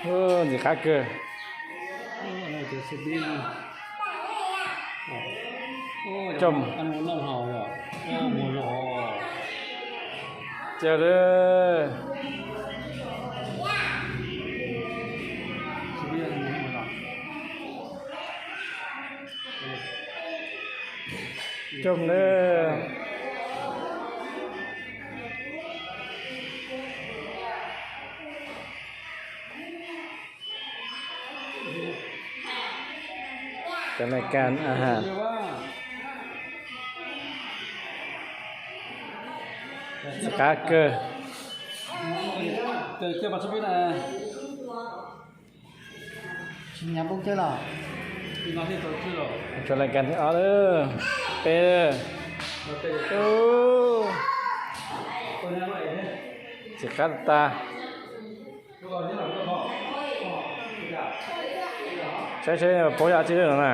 ເອີ ຊິຄັກເກີ ໂອ້ ເຈົ້າ ອັນຫົວເຮົາ ເອີ ຫົວເຮົາ ເຈົ້າເດີ ຈົ່ມເດີ. ເປັນລາຍການອາຫານ ສະກາເກີ ເປັນລາຍການທີ່ເອົາເດີ ເປເດີ ໂອ້ ສະກາຕາ. ໃຊ້ ໃຊ້ໂປະຍາຊິເດີນະ.